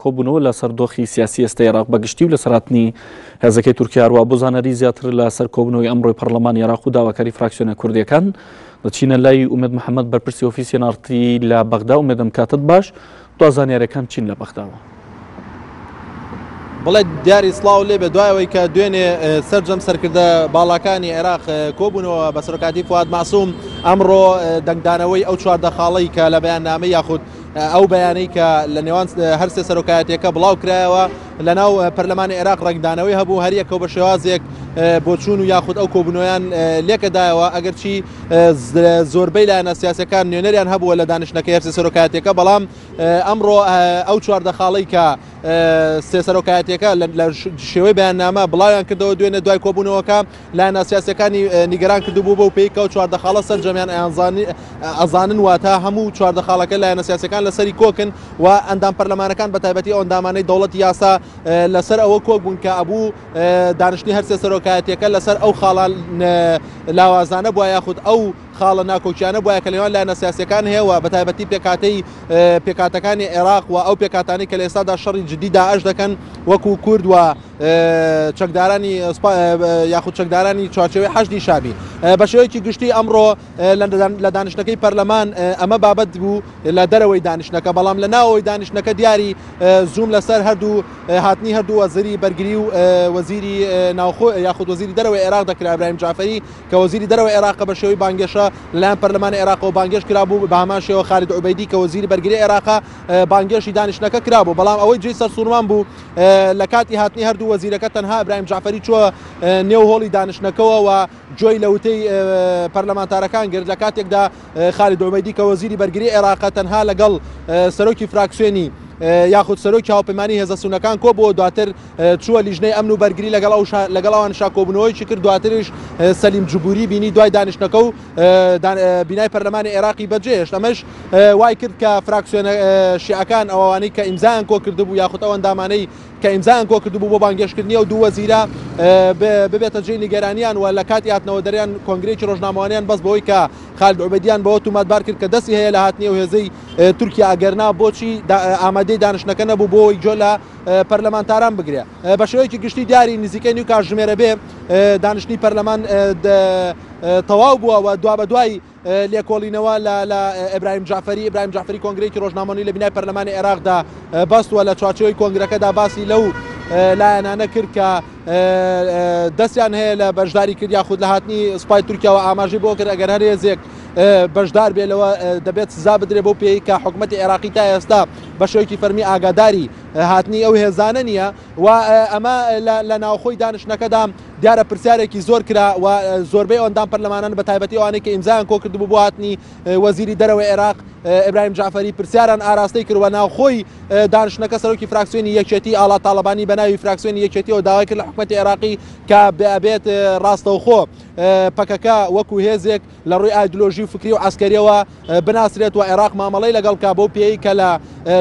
کۆبوونەوە لەسەر دۆخی سیاسی ئێستای عێراق بە گشتی و لەسەر هاتنی هێزەکەی تورکیا هەروە بۆ زانیاری زیاتر لەسەر کۆبوونەوەی ئەمڕۆی پەرلەمانی عێراق و داواکاری فراکسیۆنە کوردیەکان دەچینە لای ئومێد محەممەد بەرپرسی ئۆفیسی NRT لە بەغدا. ئومێدم کاتت باش، دوا زانیاریەکان چین لە بەغداوە؟ بڵێ دیاری سڵاو لێ بێ. دوای ئەوەی کە دوێنێ سەرجەم سەرکردە باڵاکانی عێراق کۆبوونەوە بە سەرۆکاتی فواد مەعسوم، ئەمڕۆ دەنگدانەوەی ئەو 14 خاڵەی کە لە بەیاننامەی یاخود ئەو بەیانەی کە لە نێوان هەرسێ سەرۆکایەتیەکە بڵاو کرایەوە لە ناو پەرلەمانی عێراق ڕەنگدانەوەی هەبوو، هەریەکەو بە شێوازێک بۆچوون و یاخود ئەو کۆبوونەوەیان لێکەدایەوە. ئەگەرچی زۆربەی لایەنە سیاسەکان نوێنەریان هەبووە لە دانیشتنەکەی هەرسێ سەرۆکایەتیەکە، بەڵام ئەمڕۆ ئەو 14 خاڵەی کە سێ سەرۆکایەتیەکە لە شێوەی بەیاننامە بڵاویان کردەوە دوێنێ دوای کۆبوونەوەکە لایەنە سیاسەکانی نیگەران کردبوو بەو پێی کە 14 خاڵە سەرجەمیان ئەزانن، واتە هەموو 14 خاڵەکە لایەنە سیاسەکان لەسەری کۆکن و ئەندام پەرلەمانەکان بە تایبەتی ئەو ئەندامانەی دەوڵەتی یاسا لەسەر ئەوە کۆک بوون کە ئەبوو دانیشتنی هەرسێ سەرۆکایەتیەکە لەسەر ئەو خاڵە لاوازانە بووە یاخود ئەو خاڵە ناکۆکیانە بووە کە لەنێوان لایەنە سیاسیەکان هەیە و بە تایبەتی پێکاتەی پێکاتەکانی عێراق و ئەو پێکاتانی کە لە ئێستادا شەڕی جدی داعش دەکەن وەکو کورد و چەکدارانی یاخود چەکدارانی چوارچێوەی حەشدی شابی. بە شێوەیەکی گشتی ئەمڕۆ لە دانیشتنەکەی پەرلەمان ئەمە بابەت بوو لە دەرەوەی دانیشتنەکە، بەڵام لە ناوەوەی دانیشتنەکە دیاری زووم لەسەر هەردوو هاتنی هەردوو وەزیری بەرگری و وەزیری ناوخۆ یاخود وەزیری دەرەوەی عێراق دەکرا. ئیبراهیم جعفەری کە وەزیری دەرەوەی عێراق بە شێوەی بانگێشە لەلایەن پەرلەمانی عێراقەوە بانگێش کرابوو، بە هەمان شێوە خالید عوبەیدی کە وەزیری بەرگری عێراقە بانگێشی دانیشتنەکە کرابوو. بەڵام ئەوەی جێی سەرسوڕمان بوو لە کاتی هاتنی هەردوو وەزیرەکە تەنها ئیبراهیم جعفەری چووە نێو هۆڵی دانیشتنەکەوە و گوێی لە وتەی پەرلەمانتارەکان گرت، لە کاتێکدا خالید عوبەیدی کە وەزیری بەرگری عێراقە تەنها لەگەڵ سەرۆکی فراکسیۆنی یاخود سەرۆکی هاوپەیمانی هێزە سونەکان کۆبووە، دواتر چووە لیژنەی ئەمن و بەرگری لەگەڵ ئەو لەگەڵ ئەوانشا کۆبوونەوەیەکی کرد، دواتریش سەلیم جبوری بینی دوای دانیشتنەکە و بینای پەرلەمانی عێراقی بەجێهێشت. ئەمەش وای کرد کە فراکسیۆنە شیعەکان ئەوانەی کە ئیمزایان کۆ کردبوو یاخود ئەو ئەندامانەی کە ئیمزایان کۆ کردبوو بۆ بانگێشتکردنی ئەو دوو وەزیرە ببێتە جێی نیگەرانیان و لە کاتی هاتنەوە دەریان کۆنگرەیەکی ڕۆژنامەوانیان بەس بەوەی کە خالد عوبەیدیان بەوە تومەتبار کرد کە دەستی هەیە لە هاتنی ئەو هێزەی تورکیا، ئەگەرنا بۆچی ئامادەی دانیشتنەکە نەبوو بۆ ئەوەی گوێ لە پەرلەمانتاران بگرێ. بە شێوەیەکی گشتی دیاری نزیکەی نیو کاتژمێرە بێ دانیشتنی پەرلەمان تەواو بووە و دوابەدوای لێکۆڵینەوە لە ئیبراهیم جعفەری، ئیبراهیم جعفەری کۆنگرەیەکی ڕۆژنامەوانی لە بینای پەرلەمانی عێراقدا بەست و لە چوارچێوەی کۆنگرەکەدا باسی لەو لایەنانە کرد کە دەستیان هەیە لە بەشداری کرد یاخود لە هاتنی سوپای تورکیاوە. ئاماژەی بۆ کرد ئەگەر هەر هێزێک بەشدار بێ لەوە دەبێت سزا بدرێ بۆ پێی کە حکوومەتی عێراقی تا ئێستا بە شێوەیەکی فەرمی ئاگاداری هاتنی ئەو هێزانە نییە و ئەمە لە ناوخۆی دانیشتنەکەدا دیارە پرسیارێکی زۆر کرا و زۆربەی ئەندام پەرلەمانان بە تایبەتی ئەوانەی کە ئیمزایان کۆ کردبوو بۆ هاتنی وەزیری دەرەوەی عێراق ئیبراهیم جعفەری پرسیاران ئاراستەی کرد و ناوخۆی دانیشتنەکە سەرۆکی فراکسیۆنی یەکێتی ئاڵا تاڵەبانی بە ناوی فراکسیۆنی یەکێتیەوە داوای کرد لە حکومەتی عێراقی کە ئەبێت ڕاستەوخۆ پەکەکە وەکو هێزێک لە ڕووی ئایدلۆژی و فکری و عەسکەریەوە بناسرێت و عێراق مامەڵەی لەگەڵ بکا بەو پێیەی کە لە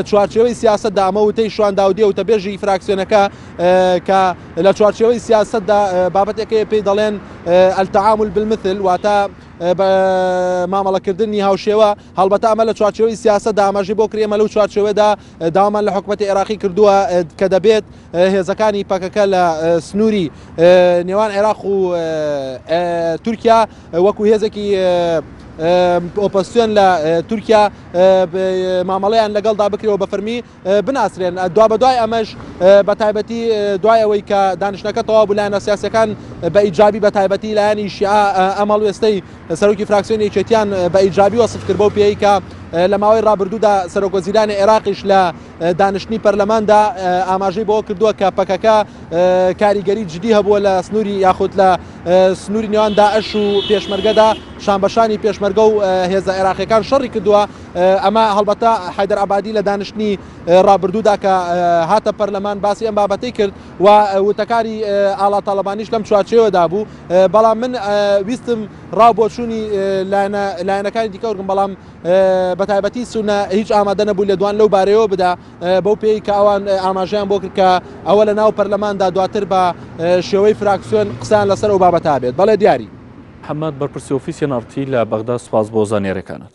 چوارچێوەی سیاسەتدا، ئەمە وتەی شوان داودیە وتەبێژی فراکسیۆنەکە، کە لە چوارچێوەی سیاسەتدا بابەتێک هەیە پێی دەڵێن التعامل بالمثل، واتە مامەڵەکردنی هاوشێوە. هەڵبەتە ئەمە لە چوارچێوەی سیاسەتدا ئاماژەی بۆ کرد، ئێمە لەو چوارچێوەدا داوامان لە حکومەتی عێراقی کردووە کە دەبێت هێزەکانی پەکەکە لە سنووری نێوان عێراق و تورکیا وەکو هێزێکی ئۆپۆزسیۆن لە تورکیا مامەڵەیان لەگەڵدا بکرێەوە بە فەرمی بناسرێن. دوا بەدوای ئەمەش بە تایبەتی دوای ئەوەی کە دانیشتنەکە تەواو بوو لایەنە سیاسەکان بە ئیجابی بە تایبەتی لایەنی شیعە ئەم هەڵوێستەی سەرۆکی فراکسیۆنی یەکێتیان بە ئیجابی وەسف کرد بەو پێی کە لە ماوەی ڕابردوودا سەرۆک وەزیرانی عێراقیش لە دانیشتنی پەرلەماندا ئاماژەی بەوە کردووە کە پەکەکە کاریگەری جدی هەبووە لە سنووری یاخود لە سنووری نێوان داعش و پێشمەرگەدا شانبەشانی پێشمەرگە و هێزە عێراقیەکان شەڕی کردووە. ئەمە هەڵبەتە حەیدەر عەبادی لە دانیشتنی ڕابردوودا کە هاتە پەرلەمان باسی ئەم بابەتەی کرد و وتەکانی ئاڵا تاڵەبانیش لەم چوارچێوەدا بوو. بەڵام من ویستم ڕاو بۆچوونی لایەنەکانی دیکە وەرگم، بەڵام بە تایبەتی سونە هیچ ئامادە نەبوو لێدوان لەو بارەیەوە بدا، بەو پێی کە ئەوان ئاماژەیان بۆ کرد کە ئەوە لە ناو پەرلەماندا دواتر بە شێوەی فراکسیۆن قسەیان لەسەر ئەو بابەتە بێت. بەڵێ دیاری. محەممەد، بەرپرسی ئۆفیسی NRT لە بەغدا، سوپاس بۆ زانیاریەکانت.